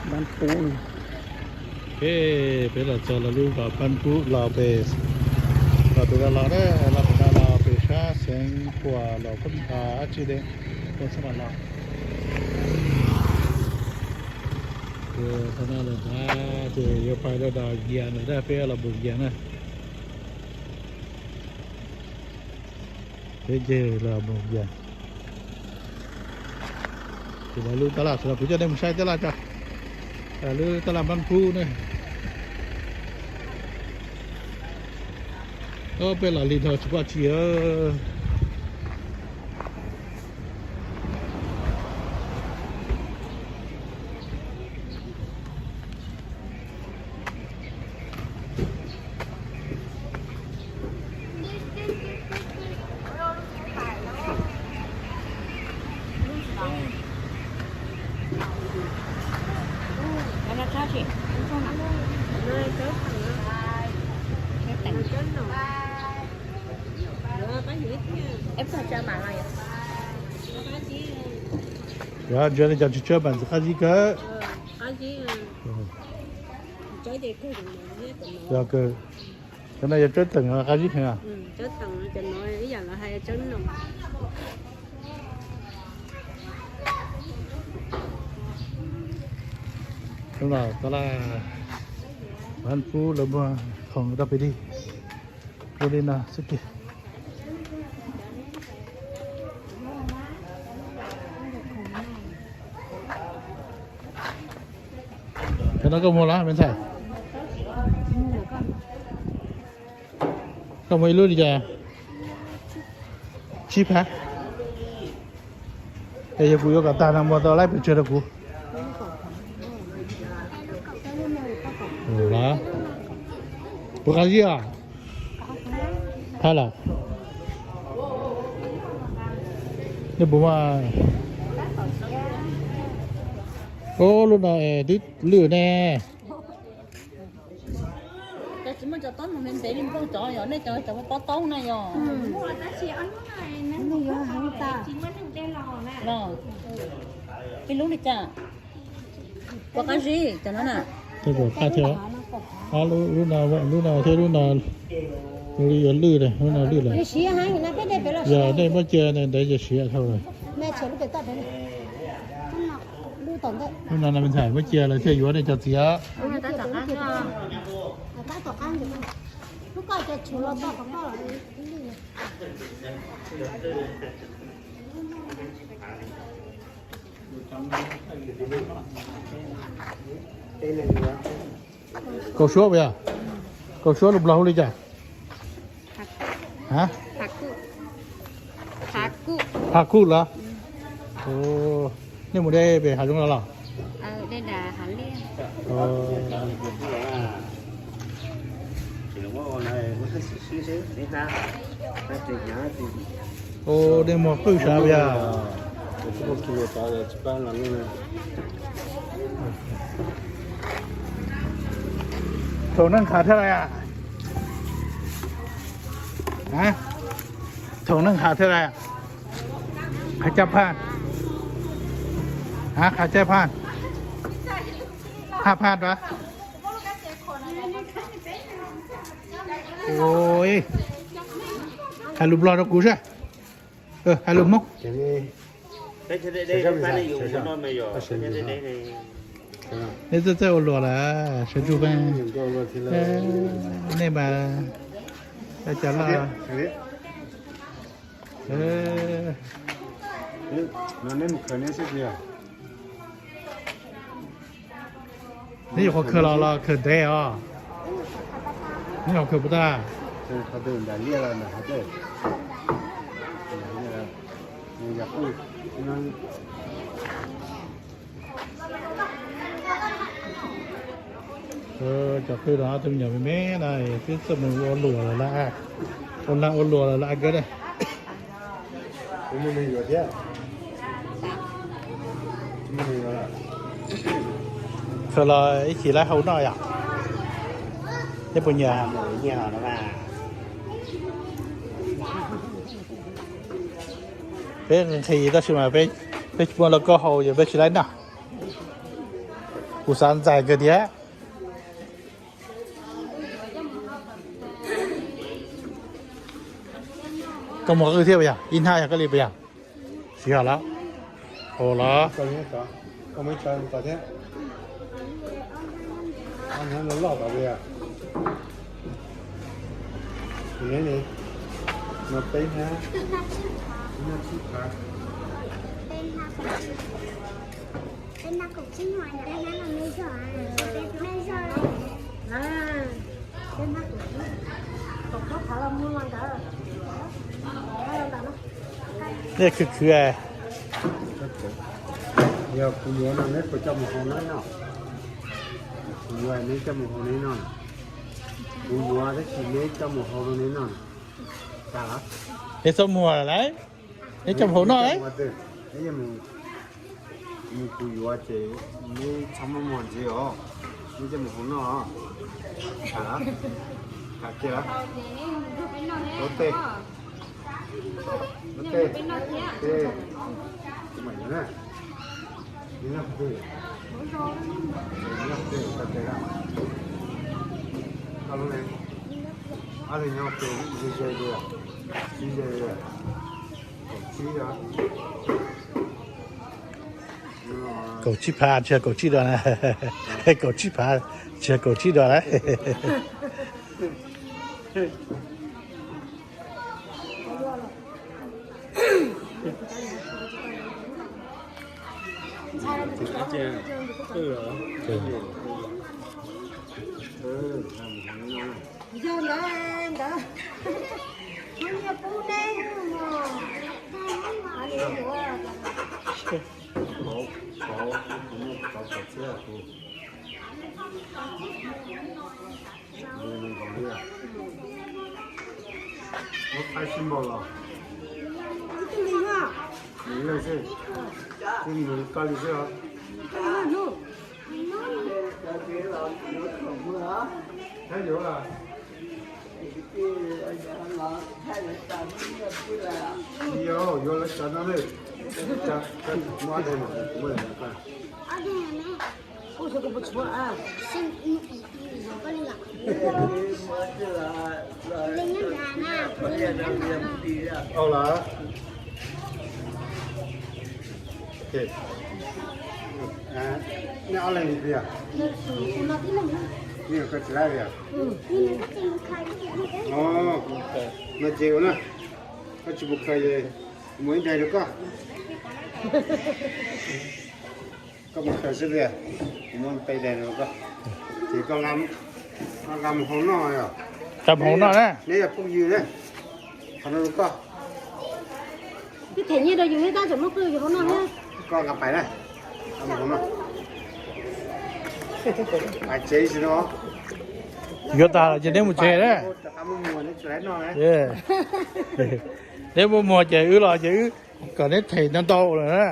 Pab Pub. Ok, peb los txog lawv lub zos Pab Pub los pem, los pem no los na, los pem no los pem sab xeev Huam los dab tsi de, ua txog los los. Ces qhov no lawm ntag ces yuav pais rau Npas Yias lawm na, peb los Npas Yias na. Peb ces los Npas Yias. Ces lawv lub tab laj sawv daws, kuv coj nej mus saib tab laj tso. Lub tab laj Pab Pub na. Peb los li no tsis pom tsi. Yog ntsia nej cov tsis tsawb mas ntxim qab zib kawg. Yog kawg. Cov no yog tsawb teem qab zib heev. Tab laj Pab Pub lawv muag khoom rau pem dig. Ua li no xwb tiag. Cov no koj muag los me ntxhais? Koj muag ib lub li cas? Tsib phav. Es yog kuv yuav kom tag no muag tau laib pes tsawg rau kuv? Puas qab zib os? Phab lawm. Nej puas muaj? Ub, lub no es twb lwj ne. Cov tsis muaj cov taub hau ntev ntev li nplooj cov yog nej cov cov pob taub na yog. Ib lub li cas? Puas qab zib cov no na? Tej zaum qab thiab. Lub no, lub no thiab lub no, lub li yuav lwj, lub no lwj lawm. Yog nej muab cia ntev ces siav dhau lawm. Lub no no me ntxhais muab cia lawm thiaj yuav nej cov txiv. Kaus suab puas yog? Kaus suab lus Nplog hu li cas? Pha kuj los? Nej mus de pem hav zoov los los? Ua, nej muag qwj sav puas yog? Thaum neeg khav thiab lawm. Thaum neeg khav thiab lawm. Khav caj phaj. Khav caj phaj. Haj phaj a. Hais lus Nplog rau kuv saib. Hais lus Hmoob. Nej txawj txawj ua luam lawm, sawv tsuag peb. Nej mas cov loj. Nej yuav qhuav khaws los los khaws ntev os? Nej yuav qhuav khaws puas tag? Cov qwj no tus me nyuam me me na, twb txawj mus ua luam lawm, ua lag ua luam lawm a kawg. Khaws los ib chim laib hau noj yom? Nej puas nyiam? Peb nqhis tab sis mas peb tsis muaj lauj kaub hau ces peb tsis laib noj. Kuv xav ntxais kawg thiab. Koj muag qwj thiab puas yog? Ib hnab yog koj li puas yog? Tsis yog lawm. Ua los. No peb hnab, ib hnab tsib phav. Nej khwv khwv. Yog kuv yuav no neb puas coj mus hau neb no? Kuv yuav neb coj mus hau neb no. Kuv yuav tab sis neb coj mus hau rau neb no. Neb txhob muag lawm, neb coj mus hau noj. Kuv yuav ces neb txhob muab muag ntxiv os, neb coj mus hau noj. Kam kiag lawm. Ua tej, ua tej, tej, kuv mam yuav na. Neb noj qhov twg? Neb noj qhov twg? Koj tes lawm. Koj lub ne? Ob leeg nyob tes ze ze li, sib ze li. Kaum tsib os. Kaum tsib phav tsis yog kaum tsib dua na. Kaum tsib phav tsis yog kaum tsib dua na. Yog ntawd ntawd, kuv nyiam pub neb mog. Muab qaib sib npaug los. Mus ib leeg xwb, mus koj li xwb os. Thaib yuav los? Tsis yog, yuav lawv cov no ne. Muab ob daim no, muab daim no. Ua los. Nej ob leeg li tiag? Nej koj tsis laib li os? No ces ua na, koj tsis mus khaws es kuv muab ib daim rau koj. Koj mus khaws xwb tiag, kuv muab peb daim rau koj. Ces koj nqa mus hau noj os. Neb yog phooj ywg na. Qhov no rau koj. Ib them nyiaj rau yus thiab tab tseem muab qwj yus hau noj thiab. Koj nqa pais na. Pais tsev tsis no. Yuav tag ces neb mus tsev na. Neb muaj muag ces wb los ces wb kom neb them ntau ntau lawm na.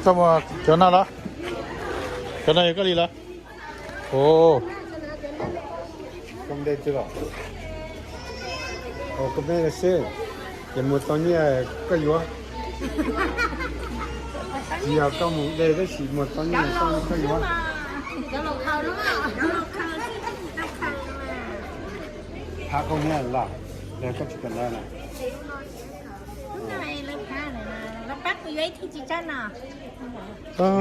Koj mus cov no los? Cov no yog koj li los? Ov, koj de tsis los? Ov, koj de seb, ces muag tau nyiaj koj yuav. Tsis yog koj mus de tab sis muag tau nyiaj koj yuav. Pab koj nyiaj los, koj tsis kam na. Tawv,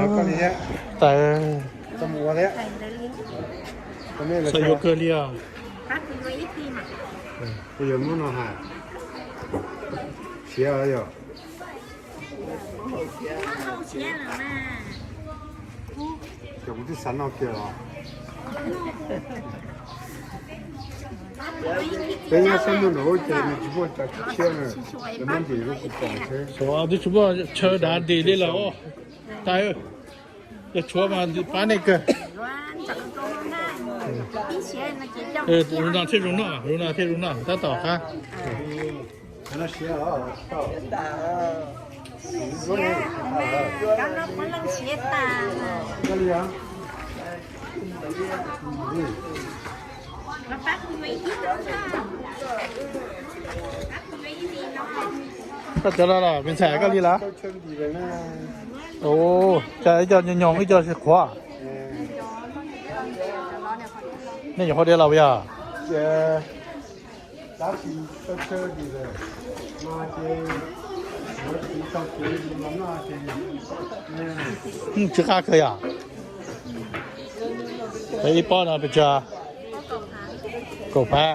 txawj yuav kawg li os. Kuv yuav muab no hais, siav yog. Ces kuv twb xav noj kiag los. Peb nyob sab ntuj nraud ces nws tsis muaj cov tshiab na, nws muab ntim rau kuv pom xwb. Twb tsis muaj chaw dav ntim li lawm os. Tais, yog tshuav mas pab nej kawg. Zoo no thiaj zoo noj, zoo no thiaj zoo noj, tab tom qab. Koj cov no los me ntxhais koj li lawm? Ua, cas ib co nyoos nyoos ib co tsis qhuav. Nej nyuam qhuav de los puas yog? Tsis qab kawg yom. Ib pob no pes tsawg? Kaum phav.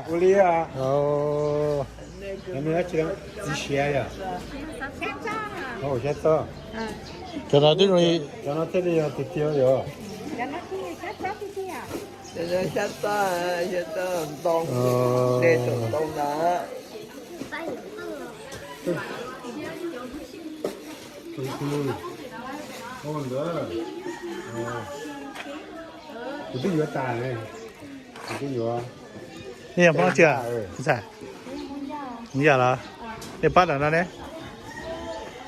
Txiv siav yom? Xyab txob. Cov no twb zoo li, cov no thiaj li yog tiag tiag yom? Xyab txob, xyab txob ntoo, de tau ntoo na. Kuv twb yuav tas, kuv twb yuav. Nej yog Hmoob dab tsi? Ntxhais, Hmoob Yaj los? Nej pab ntawm no ne?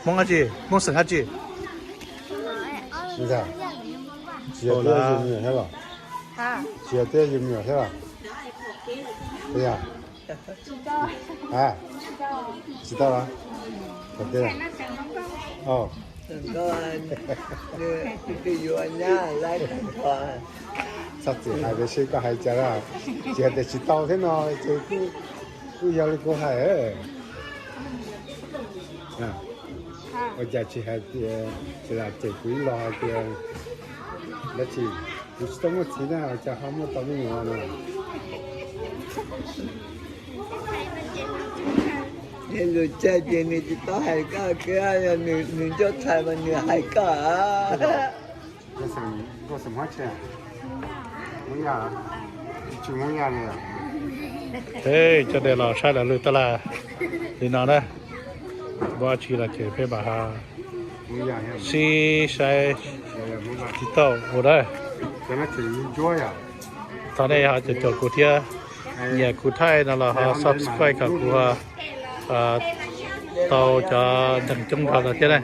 Hmoob dab tsi? Hmoob xeem dab tsi? Tsis yog twb yog yus me nyuam thiab los? Tsis yog twb yog yus me nyuam thiab los? Tsis tau los? Txhob txwm hais tias seb koj hais cas, tsis hais tias tsis tau thiab no ces kuj yog li kuv hais. Ua cas tsis hais tias, tsis lam cem kuv ib los hais tias dab tsi, kuv tsis tau muaj txiv na, ua cas ho muaj tau me nyuam no. Nws lus tsawg ces nws tsis tau hais koj kiag, yog nws ncauj tshais mas nws hais koj. Cov ntawd los saib lawv lwm tab laj li no na. Muaj dab tsi los ces peb mam sib saib tsis tau ua na. Thov nej ho caum caum kuv thiab, nyiam kuv thaij no los ho subscribe kom kuv tau cov ntees coob nrog lawm thiab na.